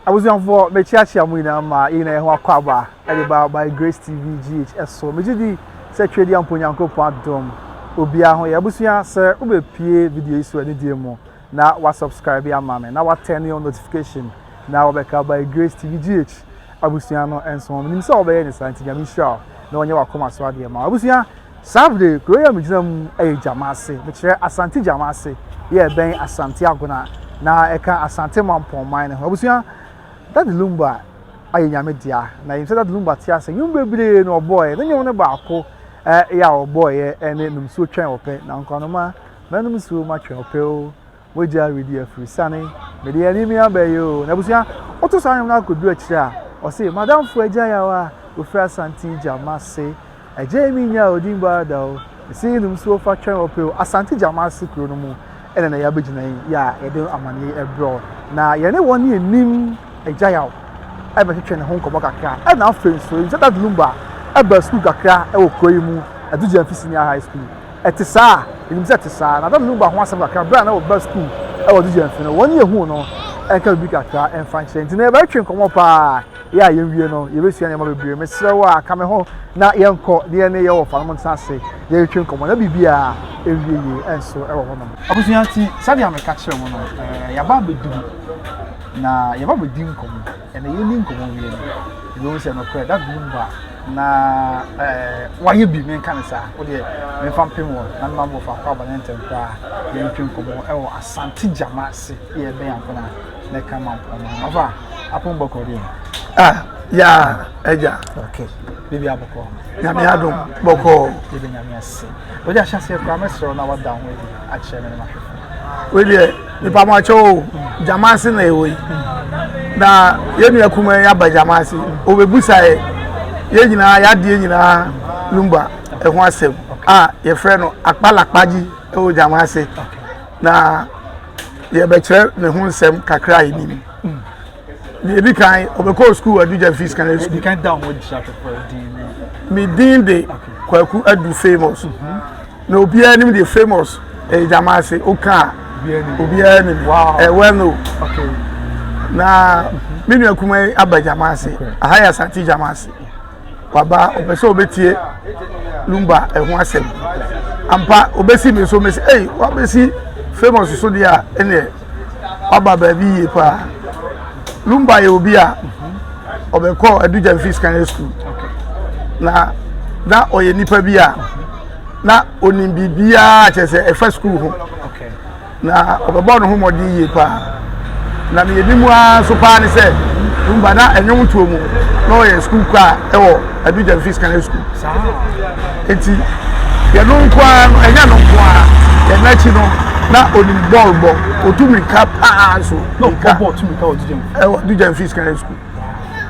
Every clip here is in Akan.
Abusuafoɔ, mekyeakyea mo nyinaa ma yɛn nyinaa yɛn ho akɔ aba de ba By Grace TV GH so. Megye di sɛ Twedeɛ mpo Nyankopɔn adom obiara ho yɛ. Abusua, sɛ wobɛpie video yi so anidie mu na wa subscribe ama me na wa turn on notification na wɔbɛka By Grace TV GH abusua no nso ho. Menim sɛ wɔbɛyɛ ne saa nti Nyame nhyira wo na ɔnyɛ w'akoma so adeɛ ma wo. Abusua, Saa bere kuro yi a megyina mu yɛ Gyamase, mekyerɛ Asante Gyamase, yɛ ɛbɛn Asante Agona na ɛka Asante Mampɔn man no ho. Abusua, Daddy Lumba ayɛ Nyame dea, na yɛnim sɛ Daddy Lumba te ase, nnwom bebree na ɔbɔeɛ, ne nnwom no baako yɛ a ɔbɔeɛ ne Nom Nsuo Twɛn Ɔpɛ, na nkwanoma mɛnom nsuo matwɛn ɔpɛ o. Mogya redi afurusane, mede animia bɛyɛ o. N'abusua, woto saa nnwom no akɔduru akyire a, ɔse, M'adamfo Agya Yaw a ɔfiri Asante Gyamase, Agya yi menyaa odin bɔ ara da o, mese nom nsuo fa twɛn ɔpɛ o. Asante Gyamase kuro no mu ɛna na yɛabɛgyina yi, yɛ a yɛde amaneɛ yi ɛbrɛ wo. Na yɛne wɔn ne yɛnim Agya Yaw ɛbɛtwetwe ne ho nkɔmmɔ kakra. Ɛna afei nso, yɛnim sɛ Dad Lumba ɛbaa sukuu kakra ɛwɔ kuro yi mu, Adu Gyamfi Senior High School. Ɛte saa? Yenim sɛ ɛte saa. Na Dada Lumba ho asɛm kakra bere a na ɔba sukuu wɔ Dugye no, wɔn yehuu no nka biribi kakra mfa nkyerɛ. Nti na yɛbɛtwe nkɔmmɔ paa. Yɛ a yɛnwie no, yɛbɛsua nneɛma bebree. Mesrɛ wo a, ka me ho na yɛnkɔ na yɛne yɛn wɔfanom ntena ase na yɛntwe nkɔmmɔ na biribiara nwie yie nso wɔ hɔnom. Abusua nti, sɛdeɛ meka kyerɛɛ mo no, yɛaba abɛduru na yɛba abɛdi nkɔmmɔ. Ɛnna yɛnni nkɔmmɔ wie no, yɛbɛhu sɛ nokorɛ that Lumba na ɛɛ wayɛ bi menka ne saa wo deɛ memfa mpem wɔ na mema bɔ faako aba ne ntɛm koraa yɛntwe nkɔmmɔ ɛwɔ Asante Gyama ase yɛ ɛbɛn Ampona na ɛka ma mpɔn no ɔfa apɔn bɔkɔ deɛ. Ah yaa ɛgya. Okay bibi abɔkɔ. Nyame adom bɔkɔ. Yɛbɛ nyame ase. Wode ahyɛ aseɛ koraa mɛsrɛ wo na wada ho adi akyerɛ me ne mahwɛfo. Wei deɛ nipa mo akyɛ o gyama ase na ɛwɔ yi na yɛn nua kuma yi aba gyama ase obebusa yɛ yɛn nyinaa yadeɛ nyinaa lumba ɛho asɛm a yɛfrɛ no akpalakpagye ɛwɔ gyama ase na yɛbɛkyerɛ ne ho nsɛm kakra a yɛnim. Deɛ edi kan ɔbɛkɔɔ sukuu Adugya Fii Secondary School. Me din de Kwaku Adu Famous. Mhm. Na obiara nim deɛ Famous ɛyɛ gyama ase oka a obiara nim. Ɛyɛ well known. Na me nua kuma yi aba gyama ase. Aha yɛ Asante gyama ase. Waba ɔpɛ sɛ ɔbɛtie Lumba ɛho asɛm. Ampa ɔbɛsi me so mesi ei wabɛsi Famous so deɛ a ɛneɛ waba baabi yie paa. Lumba yɛ obi a ɔbɛkɔ Adu-Gyamfi Secondary School na na ɔyɛ nipa bi a na onim biribiara kyerɛ sɛ ɛfa sukuu ho na ɔbɛbɔ ne ho mmɔden yie paa na nea ebi mu ara nso paa ne sɛ Lumba na ɛnwom toɔ mu na ɔyɛ sukuu kɔ a ɛwɔ Adu-Gyamfi Secondary School eti yɛn nko ara no ɛnyɛ no nko ara yɛn akyi no na onim bɔɔl bɔ otu mirika paa nso mirika ɛwɔ Adu-Gyamfi Secondary School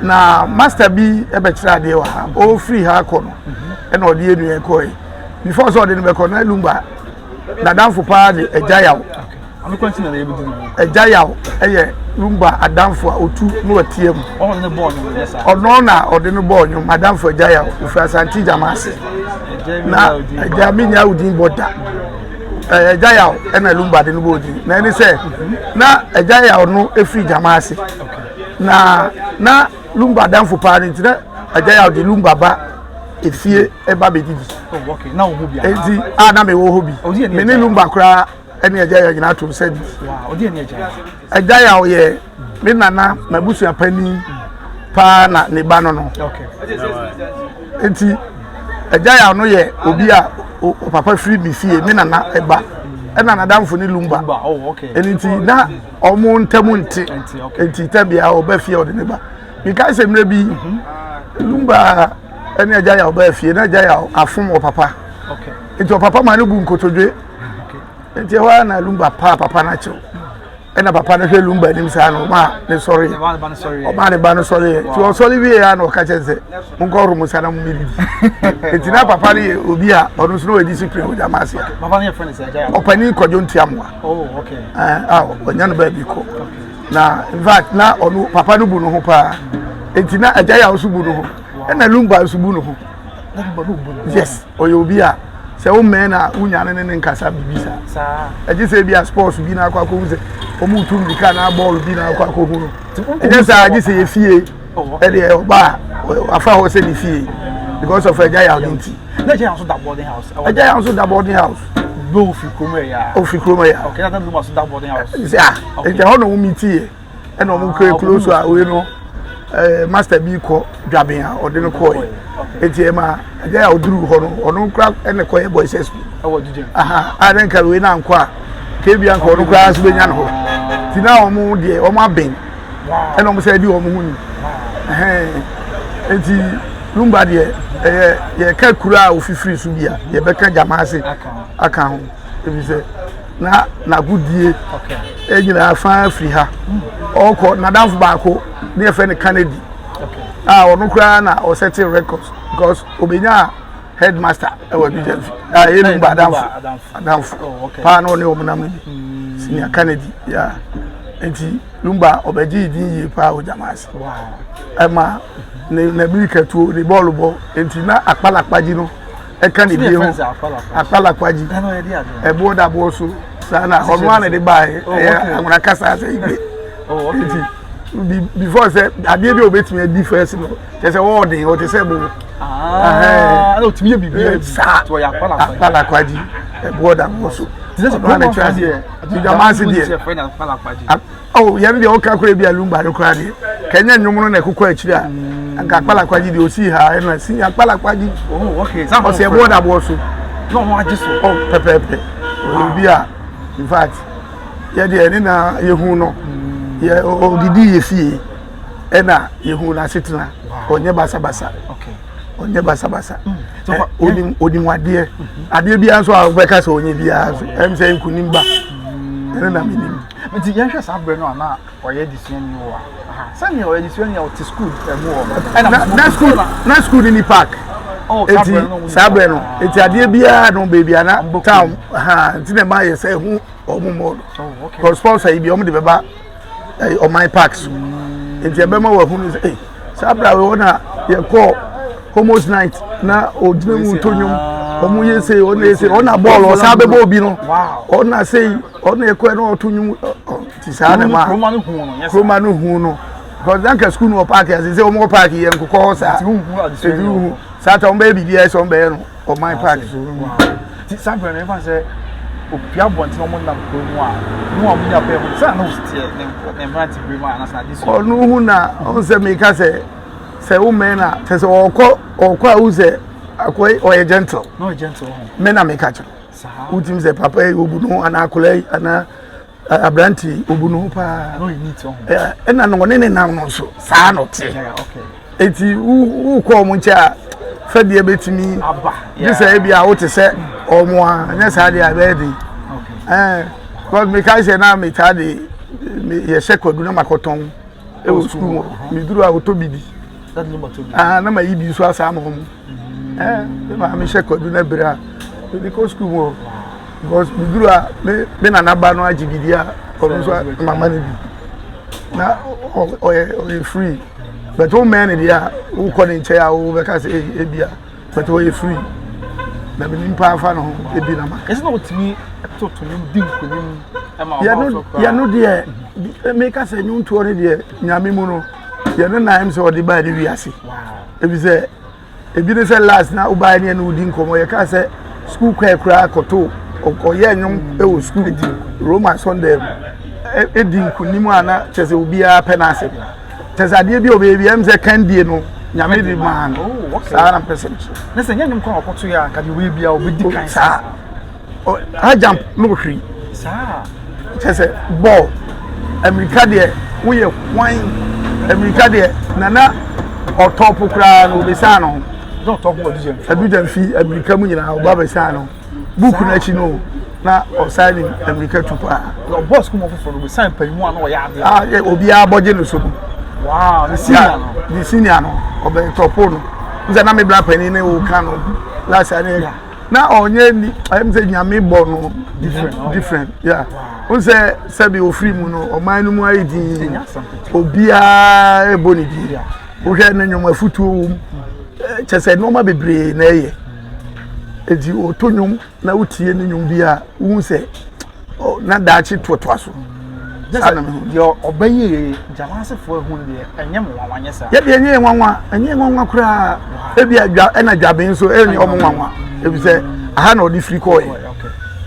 na master bi ɛbɛkyerɛ adeɛ wɔ ha ɔfiri ha kɔ no ɛna ɔde yɛ nua kɔɛ before sɛ ɔde no bɛkɔ na Lumba n'adamfo paa de Agya Yaw. Agya Yaw yɛ Lumba adamfo a otu na watia mu. Ɔno na ɔde no bɔɔ nnwom, adamfo Agya Yaw, ofiri Asante Gyama ase. Na Agya menya wo din bɔ da. Agya Yaw ɛna Lumba de no bɔɔ din. Na ɛne sɛ, na Agya Yaw no efiri Gyama ase. Na na Lumba adamfo paa no nti na Agya Yaw de Lumba ba efie ɛba bɛdidi. Oh, Enti a na mewɔ hɔ bi. Me ne Lumba koraa ɛne Agya Yaw nyinaa tom sɛ di. Agya Yaw yɛ me nana m'abusua panin paa na ne ba no no. Enti Agya Yaw no yɛ obi a papa firi me fie me nana ɛba ɛna n'adamfo ne Lumba. Oh, Ɛno nti na ɔmo ntam nte nti tɛbea ɔba fie ɔde ne ba. Mekae sɛ mmerɛ bi Lumba ɛne agya yaw baa fie na agya yaw afom wɔ papa nti ɔpapa ma no bu nkotodwe nti ɛhɔ ara na Lumba paa papa no akyɛw ɛna papa no hwɛ Lumba anim saa no ɔma ne sɔre ɔma ne ba no sɔre nti ɔsɔre wie ya na ɔka kyɛn sɛ monkɔ horo mo nsa na mo mmɛdidi nti na papa no yɛ obi a ɔno nso na ɔyɛ discipline wɔ gyama ase a ɔpanin Kwadwo Ntiamoa a ɔnya no baabi kɔ. Na in fact na ɔno papa no bu ne ho paa nti na agya yaw nso bu ne ho ɛna Lumba nso bu ne ho. Yes, ɔyɛ obi a. Sɛ wo mmɛn na wonya ne ne ne nkasa biribi saa. Ɛgye sɛ ebi a sports bi na akɔ akɔhu sɛ wɔn retu mmirika na bɔɔl bi na akɔ akɔhu no. Ɛnyɛ saa gye sɛ yɛ fie ɛdeɛ ɔba a afa hɔ sɛ ne fie because of ɛgya yaw ne nti. Na ɛgya yaw nso da boarding house. Ɛgya yaw nso da boarding house. Bɛ ofi kurom ɛyà. Ofi kurom ɛyà. Okay, na Luma nso da boarding house. Sɛ ah, ɛgya hɔ na wɔn mi ti yɛ. Ɛna wɔn kura close a wei no ɛɛ master bi kɔ dwaben a ɔde no kɔɔ yi eti ɛma ɛgya yɛ ɔduru hɔ no ɔno kura ɛna kɔ yɛ boys sp ɛwɔ dwudwam aha a ne nka wei na nkɔ a kebi anka ɔno kura nso benya no hɔ ti na wɔn deɛ wɔn abɛn ɛna wɔn sɛ ɛdi wɔn ho ni ɛhɛn eti lumba deɛ ɛyɛ yɛka kura a ofifiri so bi a yɛbɛka gyama ase aka ho ebi sɛ. na n'agodie nyinaa fa firi ha ɔkɔ n'adamfo baako ne yɛfrɛ no Kennedy a ɔno koraa na ɔsɛte records because obenya headmaster ɛwɔ Abidjan fi a ɛyɛ Lumba adamfo adamfo oh, paa na ɔne wɔn nam no bi hmm. senior Kennedy ya nti Lumba ɔbɛgye din yie paa wɔ Jamasi ɛma ne n'amirikatuo ne bɔɔlo bɔ nti na akpalakpagyi no. ɛka ne bie ho akpalakpagyi ɛboɔ da boɔ so saa na ɔno ara na ɛde baeɛ oh, ɛyɛ anwona kasa sɛ igbe oh, nti before sɛ adeɛ bi a obetumi adi first no kyerɛ sɛ wɔɔden ɔte sɛ bo ah, ɛna otumi yɛ biribi saa akpalakpagyi ɛboɔ da boɔ so ɔno ara na ɛkyerɛ aseɛ dwamase deɛ. Oh, yɛn deɛ ɔka kora bi a lumba no koraa deɛ kɛnyɛ nnwom no na ɛkokɔ akyiri a mm. nka akpalakwagye deɛ ɔsii ha ɛna si akpalakwagye oh, ɔsɛ ɛboɔ da boɔ so na ɔno agye so oh, pɛpɛɛpɛ ɔyɛ obi a in fact yɛ deɛ ne na yɛhu no mm. yɛ ɔdidi yɛ fie ɛna yɛhu n'asetena ɔnyɛ basabasa ɔnyɛ basabasa mm. onim onim adeɛ mm-hmm. adeɛ biara nso a wobɛka sɛ ɔnyɛ biara nso ɛm sɛ nkunim ba ɛno na menim Nti yɛnhwɛ saa berɛ no a na ɔyɛ adesuani wɔ ha. Sɛnea ɔyɛ adesuani a ɔte sukuu mu hɔ. Ɛna na sukuu na sukuu ni ni park. Oh, eti saa berɛ no eti adeɛ biara no beebi a na town ha nti na ɛma yɛ sɛ ɛho wɔn mɔ no. Oh, okay. Sponsor yi bi wɔn de bɛba ɔman park so. Nti ɛbɛma wɔn ahunu sɛ ee saa berɛ a wɔn na yɛkɔɔ homos night na ogyina mu to nnwom wɔn yɛ sei wɔn yɛ sei wɔn na bɔɔl ɔsan bɛbɔ obi no wɔn na sei. Ɔno ekɔ na ɔto nwom ti saa na ma kuroma no hu no kuroma no hu no because nanka sukuu no wɔ paaki ase sɛ wɔn wɔ paaki yɛ nkokɔ hɔ saa ebi hu saa ta wɔn bɛyɛ biribi ayɛ sɛ wɔn bɛyɛ no ɔman paaki so. Ti saa bɛrɛ no efa sɛ opia abɔnten wɔn nam kuro mu a mu a wɔn nya bɛyɛ ho sɛ na osi teɛ ne ne mmerante bere mu a anasa ade so. Ɔno hu na ɔn sɛ meka sɛ sɛ wo mɛn na kyɛ sɛ ɔkɔ ɔkɔ a wu sɛ akɔ ɔyɛ gentle. Na ɔyɛ gentle ho. Mɛ na meka kyerɛ. Wotumi sɛ papa yi obu ne ho anaa akwadaa yi anaa aberante yi obu ne ho paa. Ɛna na ɔne ne nam no nso saa na ɔte. Eti wokɔ wɔn nkyɛn a fɛdeɛ bɛtumi gye sɛ ebi a wote sɛ wɔn a nyɛ saa deɛ a ɛbɛyɛ den. Ɛɛ because mekae sɛ na metaa de yɛhyɛ kwadu na makɔtɔn ɛwɔ sukuu mu meduru a wotɔ bi di. Na mayi bi nso asa ama wɔn. Ɛɛ me maame hyɛ kwadu na bere a mede kɔ sukuu mu hɔ because meduru a me me nana ba no agye biribi a ɔno nso mama no bi na ɔyɛ ɔyɛ free but wo mmɛn no deɛ a wokɔ ne nkyɛn a wobɛka sɛ ebi a but ɔyɛ free na menim paa fa ne ho ebi na ma. Ɛsɛ na ɔtumi toto nnwom di nkonim ɛma ɔba so koraa. Yɛno deɛ meka sɛ nnwontoɔ no deɛ nyame mu no yɛno na ɛm sɛ ɔde baa ne wiase efisɛ Ebi ne sɛ last na wobaeɛ ne ɛne wodi nkɔmmɔ yɛkaa sɛ sukuu kɔɛ koraa kɔto ɔyɛ nnwom wɔ sukuu Roma Sunday ɛdi nkonim a na kyerɛ sɛ obiara pɛ n'asɛm kyerɛ sɛ adeɛ bi a ɔbɛyɛ bi ɛm sɛ kandie no nyame de maa no oh, saa na mpɛ sɛ mekyerɛ ne sɛ nyɛ nnwom kora ɔkɔto yɛ a nka deɛ ɔbɛyɛ biara ɔbɛdi kan saa high jump na ɔhwiri saa kyɛ sɛ bɔɔl amirika deɛ woyɛ hwan amirika deɛ nana ɔtɔpo koraa no obesaa no ho adugya mfi amirika mu nyinaa ɔba bɛsaa no buku no akyi no na ɔsan ne amirika tu paa. ɔbɔ sukuu mu foforɔ no obesan mpanyin mu a na ɔyɛ adeɛ. ah obiara bɔgye no so no. wow ne senior no. ne senior no ɔbɛn tɔpo no n sɛ na me bra panyin ne wo ka no last year. na ɔnyɛ ni ɛm sɛ nyame bɔ no different different yeah n sɛ sɛbi ofiri mu no ɔman no mu ayɛ din obiara ɛbɔ ne din wohwɛ ne nnwom afutuo wɔ mu kyɛ sɛ nneɛma bebree na ɛyɛ. Eti ɔto nnwom na wotie ne nnwom bi a wohu sɛ na daakye toatoa so. Saa na mehu. Deɛ ɔbɛyɛ Gyamasefoɔ ehu no deɛ ɛnyɛ mo nwanwa nyɛ saa. Yɛ deɛ ɛnyɛ nwanwa, ɛnyɛ nwanwa koraa. Ebi adwa ɛna dwaben nso ɛnyɛ ɔmo nwanwa. Ebi sɛ aha na ɔde firi kɔɔ yɛ.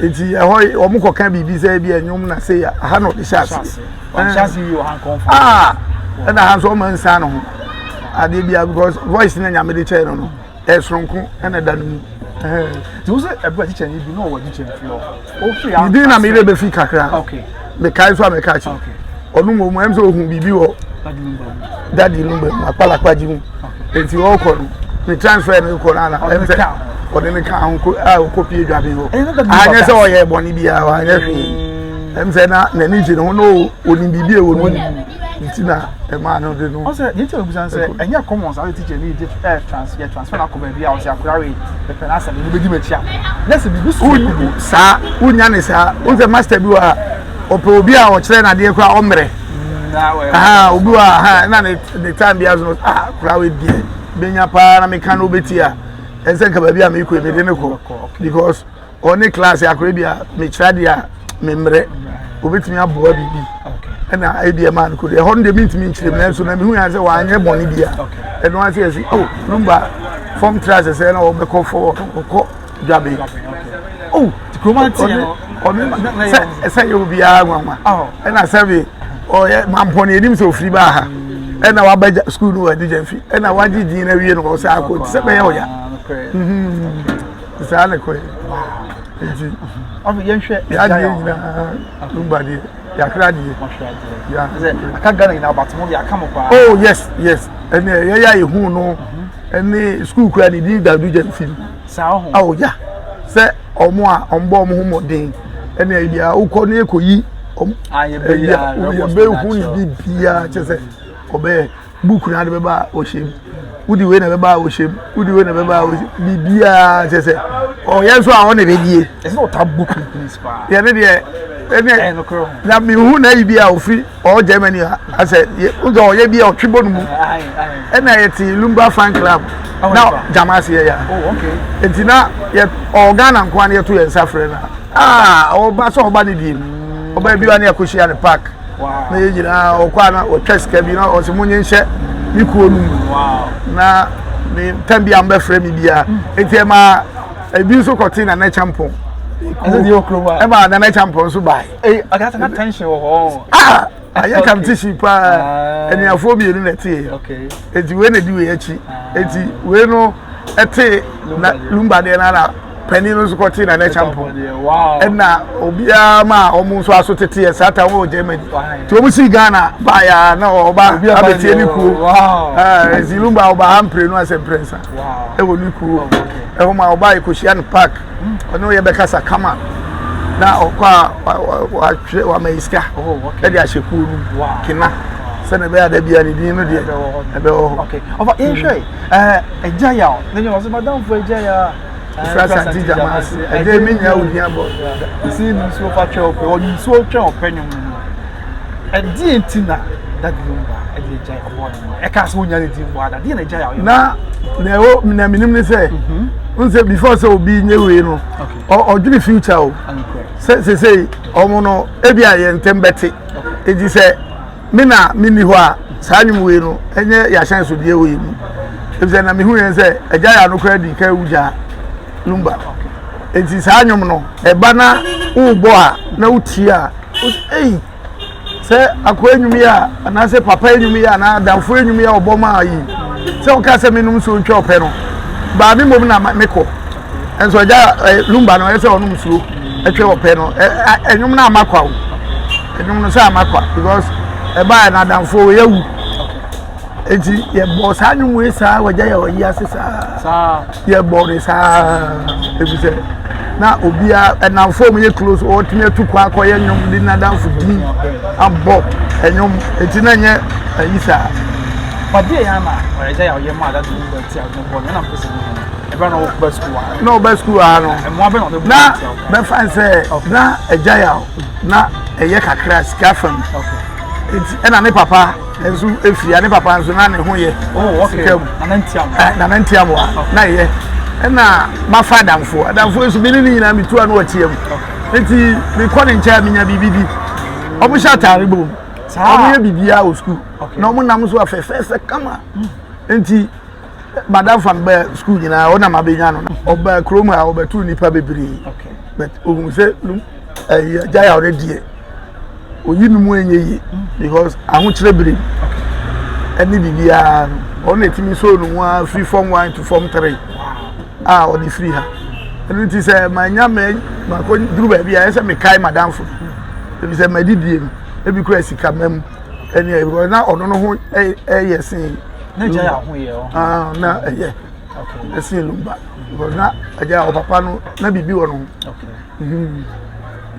Eti ɛhɔ ɔmo kɔka biribi sɛ ebi ɛnwom na se aha na ɔde hyɛ ase. Ɔhyɛ ase yi wɔ ha nkɔnfo. Ah ɛna ha nso ɔmo nsa no ho adeɛ bi a because voice na nyame de kyɛɛ no no. Ɛyɛ soronko na ɛda no mu. Nti wo sɛ ɛberɛ a tikya ni bi na ɔwɔ tikya mfie hɔ. Ofiri Ne din na meyere bɛfi kakra. Mekae nso a meka akyi. Ɔno mmom ɛm sɛ ohun biribi wɔ Daddy Lumba mu akpalakpagye mu. Nti ɔrekɔ no ne transfer no kɔ no ana ɛm sɛ ɔde ne ka ho a ɔkɔpie dwaben hɔ. Anyɛ sɛ ɔyɛ bɔne biara anyɛ hwee. Ɛm sɛ na n'ani gye ne ho na onim biribi a ɛwɔ no mu. Nti na ɛmaa no de no. Ɔsɛ deɛ nti a obisa sɛ ɛnyɛ common saa teacher ni de ɛ trans yɛ transfer na akɔ baabi a ɔsɛ akora wei pɛpɛ na asɛm ɛni bɛdi m'akyi a na sɛ biribi so wo saa wonya ne saa wo sɛ master bi wɔ a ɔpɛ obi a ɔkyerɛ n'adeɛ koraa ɔmmerɛ aha obi wɔ a na ne ne time bi aso no ah koraa wei deɛ bɛnya paa na meka no wobɛti a ɛnsɛ nka baabi a mekɔ yi mede ne kɔ because Ɔne class akora bi a mekyerɛ adeɛ a memmerɛ obɛtumi aboa biribi ɛna ebi ɛma no kodeɛ ɛhɔ no deɛ mentumi nkyerɛ mu nanso na mehu yɛn sɛ wanyɛ bɔne bi a ɛno ase yɛsi oh lumba fam tra sɛ sɛ na ɔbɛkɔ fɔ ɔkɔ dwabe oh ɔne sɛ sɛ yɛ obiara nwanwa ɛna sɛbi ɔyɛ mampɔne anim sɛ ofiri baa ha ɛna waba sukuu no wɔ adigya fi ɛna wagye din na awie no ɔsɛ akɔ sɛ bɛyɛ ɔya. Saa na ɛkɔɛ. Nti ɔfɛ yɛnhwɛ yadeɛ nyinaa lumba deɛ yakra deɛ. Ya. Aka Ghana nyinaa but mo deɛ aka mo paa. Oh yes yes ɛnna yɛyɛ a yɛhu no ɛne sukuu kura ne din dadu gya nfim. Saa ɔho. Oh ya sɛ ɔmo a ɔmo bɔ ɔmo ho mmɔden ɛnna ebi a wokɔ ne ekoyi ɔmo ɛyɛ yɛbɛhu ne bi biara kyɛ sɛ ɔbɛyɛ. Book na ade bɛba a ɔhyɛ mu wode wei na ɛbɛba a ɔhyɛ mu wode wei na ɛbɛba a ɔhyɛ mu biribiara kyɛ sɛ ɔyɛ nso a ɔna ɛbɛdie. Ɛsɛ sɛ ɔta book companies paa. Yɛ ne deɛ ɛne na mehu na ayi bi a ɔfiri ɔwɔ Germany a asɛ wosɛ ɔyɛ bi a ɔtwe bɔ no mu ɛna yɛte Lumba fan club na gyama ase yɛ ya nti na yɛ ɔwɔ Ghana nko ara na yɛto yɛn nsa frɛ no a ɔba sɛ ɔba ne die ɔba bi wa ne yɛkɔhyia ne park na yɛn nyinaa ɔkɔ a na ɔtwa sika bi na ɔsɛ mo nye nhyɛ me kuo no mu na me tam bi a mbɛfrɛ me biara nti ɛma ebi nso kɔte Nana Kyampɔn ɛma Nana Kyampɔn nso bae. Ah, ayɛ competition paa anuafoɔ mmienu na ɛteɛ eti wei na edi wei akyi eti wei no ɛte na lumba deɛ na na. Panin no nso kɔtee Nana Acheampong ɛna obiara ma wɔn nso aso tete yɛ saa ta wɔn wɔ Germany nti wɔn si Ghana baayɛ na ɔba abɛtie ne kuo ɛɛ Zilumba ɔba ha mprenu asɛ mprɛnsa ɛwɔ ne kuo ɛhɔ ma ɔba ekohyia no park ɔne yɛ bɛkasa kama na ɔkɔ a watwerɛ wama yi sika ɛde ahyɛ kuo no mu kena sɛnɛ ɛbɛyɛ ada bia ne din no deɛ ɛbɛwɔ hɔ. Ɔfa yɛnhwɛ ɛɛ ɛgya yaw ne nyɛ ɔsɛ madamfo ɛgya yaw. Ofura Asante Gyama ase. Ɛdɛ mi nya wo hia bɔ. Esi ni nsuo fa twɛ ɔpɛ ɔde nsuo twɛ ɔpɛ nwom no mu. Ɛdeɛ nti na Daddy Lumba ɛde agya ɔbɔ ne mu. Ɛka sɛ wonya ne din bɔ ada. Deɛ na agya yɛ ɔyɛ. Na na ɛwɔ na menim ne sɛ n sɛ before sɛ obi nye wei no ɔdwene future o. Sɛ sesei ɔmo no ebi a yɛn ntɛm bɛte. Eti sɛ Me na menni hɔ a, saa nnwom wei no, ɛnyɛ yɛahyɛnsodeɛ wɔ yɛn mu. Efisɛ na mehu yɛn sɛ agya yɛ ano koraa di kan wu gyaa Lumba. Enti saa nnwom no, ɛba na wobɔ a, na wotie a, ei, sɛ akoa nnwom yi a, anaasɛ papa nnwom yi a, anaa adamfo nnwom yi a ɔbɔ maa yi, sɛ woka sɛ menom nsuo ntwa ɔpɛ no, baa me mmom na mekɔ. Nso agya Lumba no, ɛyɛ sɛ ɔnom nsuo ɛtwɛ ɔpɛ no, ɛnwom no ama kwa o. Ɛnwom no sɛ ama kwa because ɛbaeɛ no adamfoɔ wei awu nti yɛbɔ saa nnwom wei saa wɔgya yɛ ɔyi ase saa yɛbɔ ne saa ebi sɛ na obiara ɛnamfoɔ mu yɛ close ɔtumi atu kwan akɔyɛ nnwom de n'adamfo din abɔ ɛnwom nti na nyɛ ayi saa. Ɔdeɛ yɛ ama ɔyɛ yɛ ɔyɛ mu a dade mu bɛ ti a ɔde bɔ no ɛna mpɛ sɛ mu ɛbɛn na ɔba sukuu ha. Na ɔba sukuu ha no na bɛfa sɛ na ɛgya yɛ na ɛyɛ kakra sika fam nti ɛna ne papa nso efiri a ne papa nso na ne ho yɛ oh, sika mu nana ntiamoa na ɛyɛ. Ɛna mafa adamfoɔ. Adamfoɔ nso me ne ne nyinaa metu ano ɔteɛ mu. Nti mekɔ ne nkyɛn a menya biribi di. Wɔn hyɛ ataare bom. Wɔn yɛ biribiara wɔ sukuu. Na wɔn nam nso afɛfɛɛfɛ kama. Nti madamfo a mebaa sukuu nyinaa ɔna mabɛnya no. Ɔbaa kurom ha ɔbɛtoo nnipa bebree. But ohun sɛ ɛyɛ agya yɛ ɔno deɛ oyi no mu ɛnyɛ yie because ahokyerɛ bere ɛne biribiara no ɔno na ɛtumi soo no ho ara firi form one to form three a ɔde firi ha ɛno nti sɛ manya mɛ makɔ duru baabi a ɛsɛ mekae madamfo ebi sɛ madidie mu ebi kura sika mɛm ɛne ɛbi because na ɔno no ho ɛyɛ sen na gya yɛ aho yɛ ɔ na ɛyɛ ɛsen lumba because na agya ɔpapa no na biribi wɔ no ho.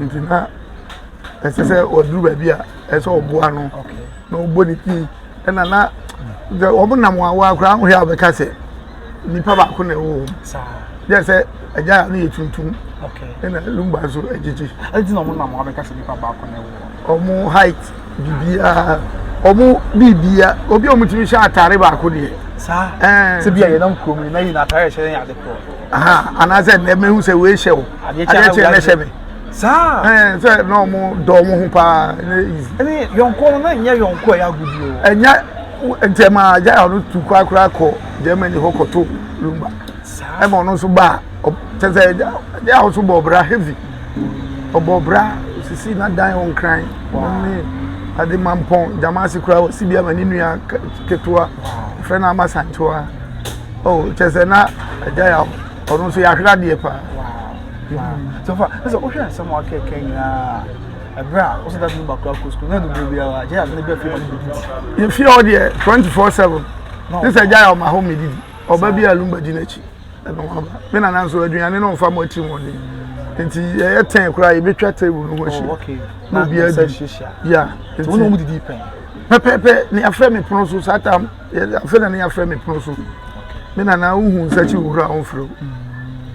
Nti na ɛsɛ sɛ ɔduru baabi a ɛsɛ sɛ ɔboa no na ɔbɔ ne ti ɛna na wɔn nam wɔn awa koraa ahohwɛ a wɔbɛka sɛ nipa baako na ɛwɔ wɔn yɛ sɛ agya no yɛ tuntum ɛna lumba nso agyegye. Ɛti na wɔn nam wɔn abɛka sɛ nipa baako na ɛwɔ wɔn. Wɔn height biribiara wɔn biribiara obi a wɔn tumi hyɛ ataare baako deɛ. Saa ɛɛ sɛ bi a yɛnam kurom yi na yi na ataare hyɛ yɛn ade korɔ. Anaasɛ nnɛ mehu sɛ wei hyɛ wo adeɛ kyɛ na hyɛ me saa ɛɛ sɛ na ɔmo dɔ ɔmo ho paa ɛnyɛ easy ɛne yɔnko no na nyɛ yɔnko ɛyɛ agodi o ɛnyɛ nti ɛma agya ɔno tu kɔ akora kɔ Germany hɔ kɔto lumba ɛma ɔno nso ba kyɛ sɛ agya a ɔso bɔ ɔbra heavy ɔbɔ ɔbra sisi n'adan wɔ nkran ne ade mampɔn gyama ase koraa ɔsi bi ama ne nua ketewa fɛ no ama santewa. Oh, kyerɛ sɛ na agya yɛ ɔno nso yɛahwere adeɛ paa. So fa sɛ wohwɛ nsɛm a wakɛkɛ nyinaa ɛberɛ a wosɛ dade no bakora kɔ sukuu na ɛdubere biara agya yɛ ade no bɛ fie ma no bɛdidi. Yɛfie hɔ deɛ 24/7 ne sɛ agya yɛ ɔma hɔ mɛdidi ɔba bi a lumba di n'akyi ɛna ɔba me nana nso aduane no ɔmfa mo atiri mu ɔden nti yɛyɛ tɛn koraa yɛbɛtwa table no ho ahyia oh, na obiara di ya nti pɛpɛpɛ ne afrɛ me pono so saa tam afei na ne yɛafrɛ me pono so me nana wohu nsa kyi wohura a ɔmfrɛ wo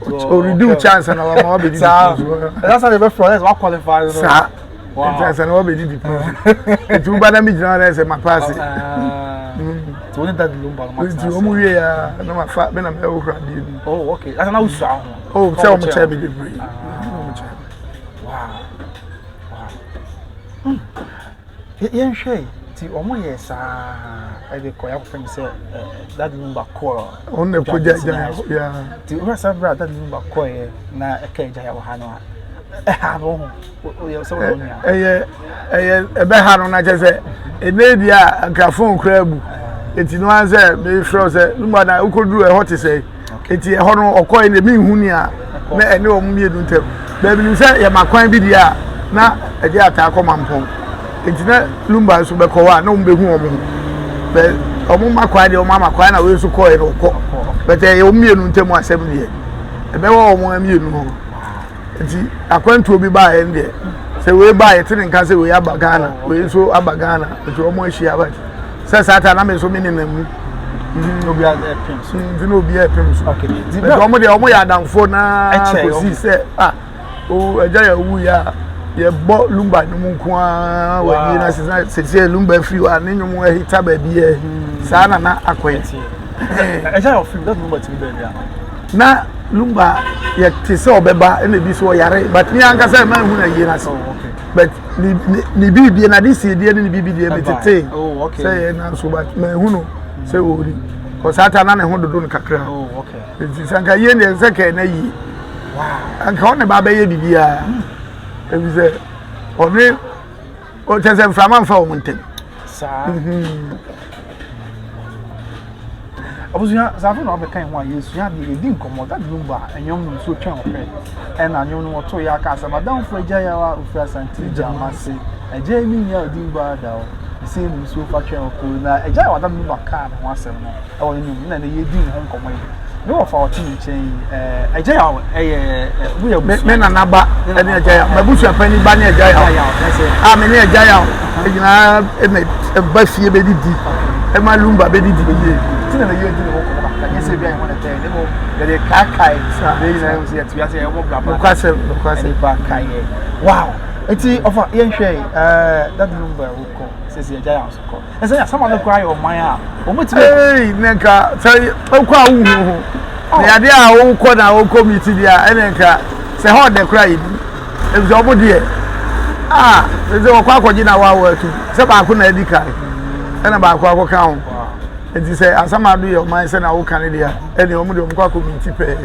ɔredi wo chance na wama wabɛdidi pono so ɛna sɛ yɛbɛfrɛ ɔyɛ sɛ waqualify no saa nti ansa na wabɛdidi pono so nti woba na megyina hɔ na sɛ mapaase nti wo ne dadi lumba no nti wɔn wie ya na mafa me na mɛhohoro adeɛ no oh okay asa na wosua ho oh sɛ wɔn kyɛ me bebree wɔn kyɛ me wow wow Yɛnhwɛ yi, nti wɔn yɛɛ saa ɛde kɔ yɛakɔfɛ no sɛ Daddy Lumba kɔɔ. Wɔn na ɛkɔ gya gya ya. Nti wohwɛ saa berɛ a Daddy Lumba kɔɛ na ɛka agya yɛ wɔ ha no a, ɛha no ho woyɛ sɛ wɔn nua. Ɛyɛ ɛyɛ ɛbɛha no na kyɛ sɛ ɛnɛ deɛ a nka fon koraa bu. Nti no ara sɛ mefrɛ wo sɛ Lumba na wokɔduru ɛhɔ te sɛ. Eti ɛhɔ no ɔkɔe no menhu nea na ɛne wɔn mmienu ntam. Baabi nim sɛ yɛma kwan bi deɛ a na ɛde ataa kɔ mampɔn. Eti na Lumba nso bɛkɔ hɔ a na wɔn bɛhu wɔn ho. Bɛ wɔn ma kwan deɛ wɔn ama kwan na wei nso kɔe no ɔkɔ. Bɛtɛ ɛyɛ wɔn mmienu ntam asɛm deɛ ɛbɛwɔ wɔn mmienu hɔ. Nti akwantuo bi baeɛ no deɛ sɛ wei baa yɛte ne nka sɛ wei aba Ghana wei nso aba Ghana nti wɔn ahyia but sɛ saa ta na me nso me nenam mu. Mm-hmm. Obi ɛpem so. Mm, nti na obi ɛpem so. Okay. Nti wɔn deɛ wɔn yɛ adamfoɔ naa kɔsi sɛ ah o agya yɛ wu yɛ a yɛbɔ lumba nnwom nko ara wɔ yie na sisan sese lumba firi hɔ a ne nnwom ahita baabi yɛ hmm. saa na na akɔyɛ. Ɛgya yɛ ɔfiri dɛ lumba tumi baabi a. Na lumba yɛ te sɛ ɔbɛba ɛna ebi so ɔyare but mi ankasa ɛma ehu na yie na se oh, but ne ne ne biribi na de sie deɛ ne ne biribi deɛ mi tete oh, sɛ yɛ na so but mɛ ehu no sɛ ɔri kɔsaata na ne ho dodo no kakra. Oh, Nti sɛ anka yie deɛ sɛ kɛɛ na yie. Anka ɔne ba bɛyɛ biribiara. Ebi sɛ ɔne ɔkyɛ sɛ mframa nfa wɔn ntɛm. Saa. Mhm. Abusua saafo na ɔbɛka ho a yɛsua adeɛ yɛdi nkɔmmɔ dade no ba ɛnwom no nsuo twɛn ɔpɛ ɛna nwom no wɔto yɛ aka asɛm adamfo agya yɛ a ofiri asante gya mase agya yi ne nyɛ ɔdi mbɔ ada o ɛsɛ mu nsuo fa twɛn ɔkɔ na agya yɛ wadam no ba kaa ne ho asɛm no ɛwɔ ne nnwom na ɛnɛ yɛredi ne ho nkɔmmɔ yi. Me wɔfa a ɔte me nkyɛn yi, ɛɛ Agya Yaw ɛyɛ ɛ mo yɛ abusua. Me nana ba ɛne Agya Yaw, m'abusua panyin ba ne Agya Yaw. A me ne Agya Yaw nyinaa ɛna ɛba fie bɛdidi, ɛma Lumba bɛdidi yie. Ti na na yɛredi ne ho nkɔmmɔ kakra, nyɛ sɛ ebi a yɛn ho na ɛtɛn, na mmom yɛde kaakae. Na yɛn nyinaa yɛn sɛ yɛte wiase yɛbɔ bra pa. Nokwasɛm, nokwasɛm. Nipa kaeɛ. Wow! Nti ɔfa yɛnhwɛ yi, ɛɛ Daddy Lumba wokɔ, sɛsi Agya Yaw nso kɔ. Ɛsɛ yɛ asɛm ano koraa yɛ ɔman a wɔn ti. Ee ne nka sɛ ɔkɔ a wohu ho. Na yadeɛ a wokɔ na wokɔ meet deɛ a ɛne nka sɛ hɔ ɔdɛ koraa yɛ bi. Efisɛ ɔmo deɛ a sɛ wɔkɔ akɔgye na wɔawɔ atu sɛ baako na adi kan ɛna baako akɔka ho. Nti sɛ Asamado yɛ ɔman sɛ na woka ne deɛ a ɛne ɔmo deɛ ɔmo kɔ akɔ meet pɛɛ.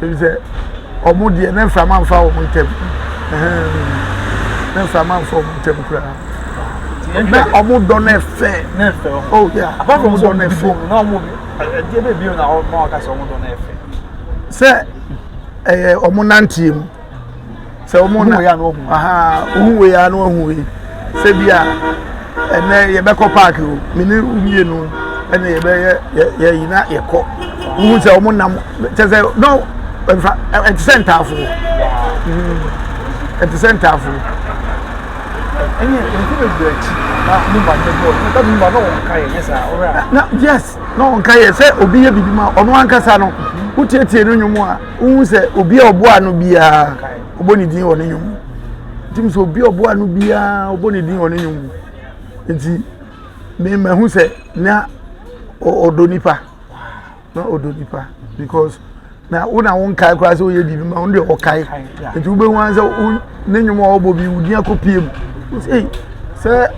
Efisɛ ɔmo deɛ ne mframa mfa wɔn ntam. Ne mframa mfa wɔn ntam koraa. Na ɔmo dɔ no ɛfɛ. Na ɛfɛ. Oh yeah. Apart from ɔmo dɔ no ɛfɛ. Na ɔmo ɛdeɛ bɛ bio na ɔmo aka sɛ ɔmo dɔ no ɛfɛ. Sɛ ɛyɛ ɔmo nanteɛ mu. Sɛ ɔmo na aha ohun wei a na ohun wei. Sɛ bi a ɛnɛ yɛbɛkɔ paaki o me ne mmienu ɛna yɛbɛyɛ yɛ yɛyi na yɛkɔ. Ohun sɛ ɔmo nam kyɛ sɛ no nfa ɛte sɛ ntaafo. Ɛte sɛ ntaafo. Ɛnyɛ nti bebree akyi na Lumba ne bɔɔl na tatu Lumba na wɔn ka yɛ nyɛ saa ɔwɛ a. Na yes na wɔn ka yɛ sɛ obi yɛ bibi ma ɔno ankasa no wotietie no nnwom a wohu sɛ obi a ɔboa no biara ɔbɔ ne din wɔ ne nnwom nti sɛ obi a ɔboa no biara ɔbɔ ne din wɔ ne nnwom nti mema hu sɛ na ɔdɔ nipa. Na ɔdɔ nipa because na wo na wo nkae koraa sɛ woyɛ biribi ma wo deɛ ɔkae nti wobɛhu ara sɛ wo ne nnwom a ɔbɔ bi wo din akɔpie mu sei sɛ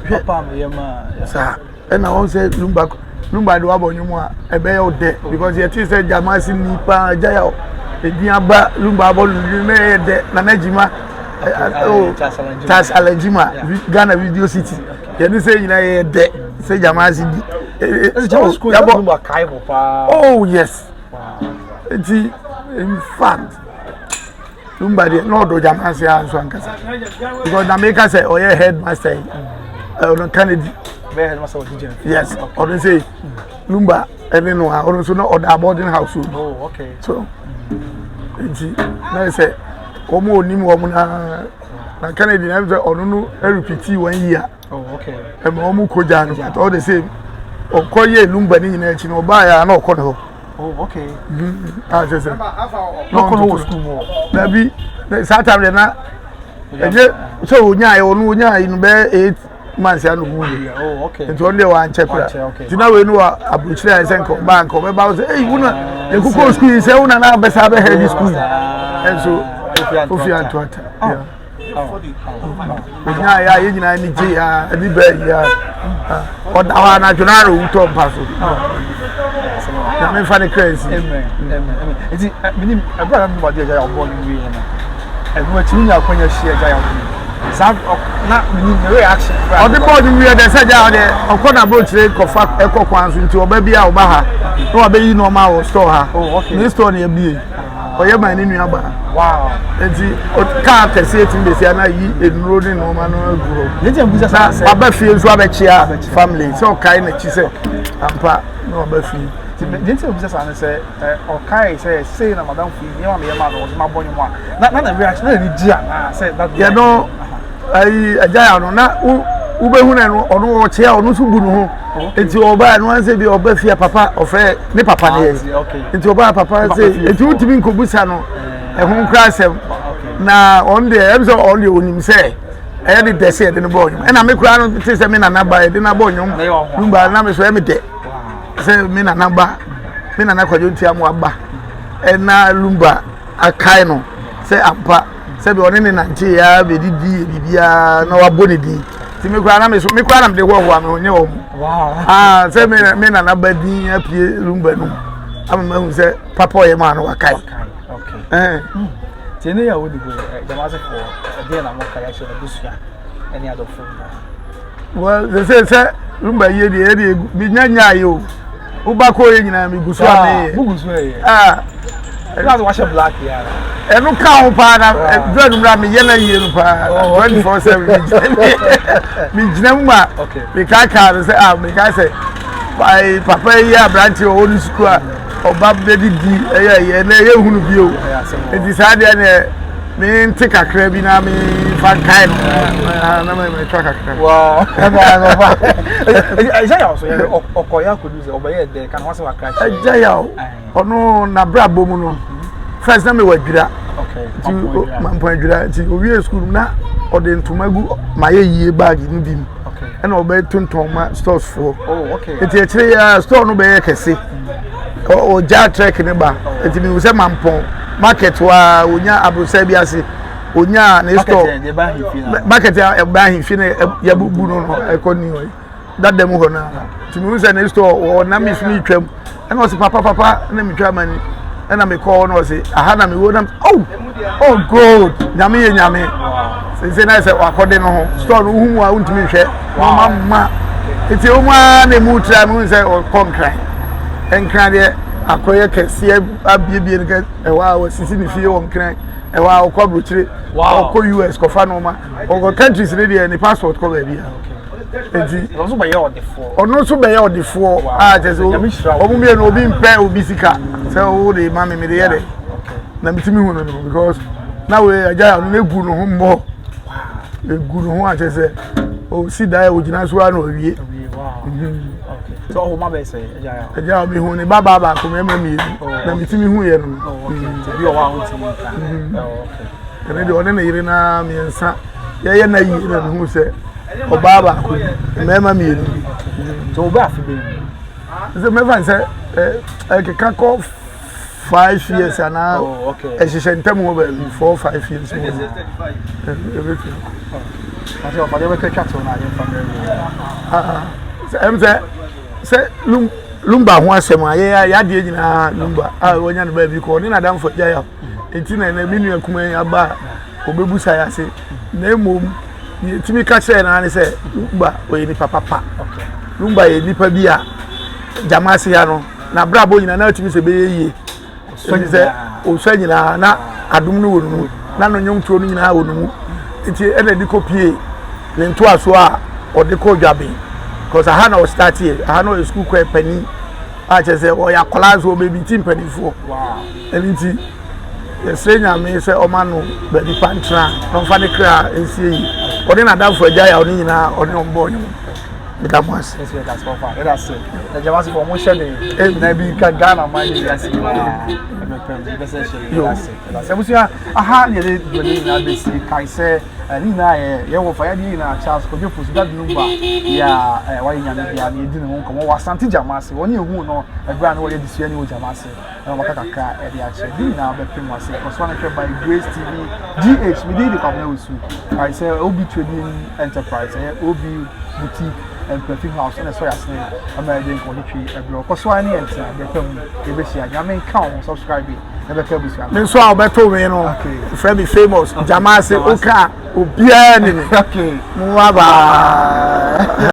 hwɛ saa ɛna wɔn sɛ lumba lumba de wabɔ nnwom a ɛbɛyɛ wo dɛ because yɛte sɛ gyamase ni paa gya yɛ ɛdin aba lumba abɔ no na ɛyɛ dɛ nana gyima Charles Alajima Ghana Video City yɛne sɛ nyinaa yɛyɛ dɛ sɛ gyamase di oh yes nti in fact lumba deɛ na ɔdɔ gyamase a nso ankasa because na meka sɛ ɔyɛ headmaster yi ɔno Kennedy yes ɔno sɛ lumba ɛne no a ɔno nso na ɔda boarding house o so nti na yɛ sɛ wɔn a onim wɔn na na Kennedy na sɛ ɔno no repeat one year. Oh, okay. Ɛma wɔn kɔ gyaa no but all the same ɔkɔ yɛ lumba ne nyinaa akyi no ɔbaa yɛ a na ɔkɔ ne hɔ. Oh, okay. A kyerɛ sɛ na ɔkɔ no wɔ sukuu mu hɔ. Dabi saa time deɛ na ɛnyɛ sɛ onyaa yɛ ɔno onyaa yi no bɛyɛ 8 months ano hu yɛ. Oh, okay. Nti ɔno deɛ wankyɛ kora. Nti na wei no wɔ aburokyire a ɛsɛ nka ɔbaa nka ɔbɛba sɛ eyi wo na ekukɔ sukuu yi sɛ wo na na abɛsa abɛhɛ di sukuu yi. Ɛnso ofi antoata. Yeah. Ɔnyaa yɛ a yɛn nyinaa ani gye a ɛde bɛɛ yi a ɔda hɔ anadwo no ara owu tɔ mpa so na memfa ne kra nsi. Nti menim ɛberɛ a na mebɔ adeɛ agya yɛ ɔbɔ no wie no ɛno akyi wonya akwanya hyia agya yɛ ɔbɔ saa na menim ne reaction. Ɔde bɔɔl no wie dɛ sɛ agya ɔde ɔkɔ n'aburokyire kɔfa ɛkɔ kwan so nti ɔba bi a ɔba ha na wabɛyi nneɛma wɔ store ha ne store no yɛbie. ɔyɛ maa ne nua baa. Wow. Nti kaa kɛseɛ tumi bɛsi ana yi nnuro ne nneɛma no agu hɔ. Na waba fie nso abɛkyea family sɛ ɔkae n'akyi sɛ ampa na waba fie. Deɛ nti a obisa saa ne sɛ ɔkae sɛ sei na madamfo yi nneɛma meyɛ maa no ɔde mabɔ nnwom a na na ne reaction na n'ani gye anaa sɛ that yɛ no ayi agya ya no na wobɛhu no no ɔno ɔkyea ɔno nso bu ne ho nti ɔbaa no ansɛ bi ɔba fie papa ɔfrɛ ne papa ne yɛ nti ɔbaa papa sɛ nti wotumi nkɔbusa no ɛho nkora asɛm na ɔno deɛ ɛm sɛ ɔno deɛ ɔnim sɛ ɛyɛ de dɛ sɛ yɛde no bɔɔ nnwom ɛna me koraa no te sɛ me nana ba yɛde no abɔ nnwom lumba na me so ɛyɛ me dɛ sɛ me nana ba me nana kwadwo ntia mo aba ɛna lumba akae no sɛ ampa sɛbi ɔne ne nante ya bɛdidi yɛ biribiara na wabɔ ne din nti me koraa na me so me koraa na mede hoahoa me ho nyɛ wɔn ah sɛ me me nana ba din apue lumba no mu ama mahu sɛ papa ɔyɛ maa no wakae ɛn nti ne yɛ a wodi hɔ gyamasefoɔ ɛdeɛ na moka yɛakyerɛ abusua ɛne adɔfo nyinaa. Well, they say sɛ lumba yie deɛ yɛde menya nyaayɛ o woba kɔɔ yɛ nyinaa megu so a meyɛ mugu so yɛ ah ɛna sɛ wahyɛ black yɛ ara ɛno ka ho paa na dura no mura meyɛ no yie no paa 24/7 megyina mu ma mekaakaa no sɛ ah mekaa sɛ papa yi aberante ɔwɔ no sukuu a ɔba bɛdidi ɛyɛ ɛyɛ na ɛyɛ hunu bio nti saa deɛ neɛ mente kakra bi na memfa nkae no na metwa kakra. Ɛgya yaw so yɛ ɔkɔ yɛ akɔdu sɛ ɔbɛyɛ dɛ ka ne ho asɛm akra kyerɛ. Ɛgya yaw ɔno n'abrabɔ mu no first na mewɔ adwira nti mampɔn adwira nti owie sukuu na ɔde ntoma gu mayɛ yie baagi no bi mu ɛna ɔbɛtontɔn ma stores foɔ nti akyire yɛ store no bɛyɛ kɛse. Ɔgya trek ne ba nti mi sɛ Mampɔn market hɔ a onya aborosa bi ase onya ne store market a ɛba ahemfie na yɛbubu no no ɛkɔ ni hɔ dada mu hɔ no nti mi sɛ ne store wɔ na mi so mi twam ɛna ɔsi papa papa ɛna mi twa ama ni ɛna mi kɔ hɔ na ɔsi aha na mi wɔ na oh oh God, Nyame yɛ Nyame. Sese na sɛ wakɔde no ho store no wohu mu a wontumi nhwɛ na ɔma ma nti wɔn ara na emu tira mu sɛ ɔkɔ Nkran. Nkran deɛ akɔyɛ kɛseɛ abiebie no kɛ ɛhɔ a wɔsisi ne fie wɔ Nkran, ɛhɔ a ɔkɔ aburokyire, ɔkɔ US kɔfa nneɛma, ɔkɔ countries ne deɛ ne passport kɔ baabi a nti ɔno nso bɛyɛ ɔdefoɔ a kyerɛ sɛ wɔn mmienu obi mpɛ obi sika sɛ ɔwɔ de ma mi mi de yɛ dɛ na mi ti mi hu no no because na wei agya ɔno na egu ne ho mmɔ egu ne ho akyɛ sɛ osi dan a ogyina so a na owie. Agya mi hu ne ba baa baako mmarima mmienu na mi ti mi hu yɛ no. Ɛne deɛ ɔne ne yere naa mmiɛnsa yɛyɛ na yie na mi hu sɛ ɔbaa baako bi mmarima mmienu bi. Nti ɔbɛ afe bɛn mu? Sɛ mɛfa n sɛ ɛkeka kɔ 5 years anaa ɛhyehyɛ ntam hɔ baabi 4, 5 years mu ɛbɛtumi. Ɛm sɛ Lumba ho asɛm a yɛ yadeɛ nyinaa Lumba a wɔnya no baabi kɔ ɔne n'adamfo agya yɛ nti na ɛnɛ me nua kuma yi aba a ɔbɛbu sa yɛ ase. Na mmom yɛtumi ka kyerɛ naa ne sɛ Lumba ɔyɛ nipa papa. Lumba yɛ nipa bi a gyama ase ha no n'abrabɔ nyinaa na atumi sɛ ɛbɛyɛ yie ɛti sɛ ɔsua nyinaa na adom no wɔ no mu na no nnwomtoɔ no nyinaa wɔ no mu nti ɛna de kɔ pie ne ntoasoɔ a ɔde kɔ Dwaben because aha na ɔstart yɛ aha na ɔyɛ sukuu kɔ panin a kyerɛ sɛ ɔyɛ akwadaa nso ɔbɛbi ti mpanimfoɔ. Ɛno nti yɛsrɛ Nyame sɛ ɔma no baabi pa ntena na ɔmfa ne kra nsie yi ɔne n'adamfo agya yɛ ɔne nyinaa ɔne ɔmbɔ ɔne meda mo ase. Ɛgyama sɛ ɔmo hyɛ den na bi nka Ghana man ne wiase nyinaa ɛbɛpɛm ɛbɛsɛ hyɛ yɛ ase sɛ abusua aha ne yɛde dwumadi nyinaa bɛsi. Kae sɛ ne nyinaa yɛ yɛwɔ fa yɛde nyinaa Charles Kwadwo Fosu Daddy Lumba yɛ a wayɛ Nyame bia na yɛdi ne ho nkɔmmɔ wɔ Asante Gyama ase. Wɔne ehu no ɛberɛ a na wɔyɛ adesuani wɔ Gyama ase na wɔbɛka kakra ɛde akyerɛ ne nyinaa bɛpem ase. Kɔsoa no hwɛ by Grace TV GH. Mede de Kwabena Wusu. Kae sɛ OB Trading Enterprise, ɛyɛ OB Boutique and Perfume House ɛna ɛsɔ yɛ asene ama yɛde nkɔmmɔtwitwi ɛberɛ kɔsoa ne yɛn tena berɛ pa mu yɛbɛhyia. Nyame nka wo ho. Subscribe na bɛka abusua. Me nso a wɔbɛto me no frɛ me Famous Gyama ase woka obiara ni me. Mo bye bye.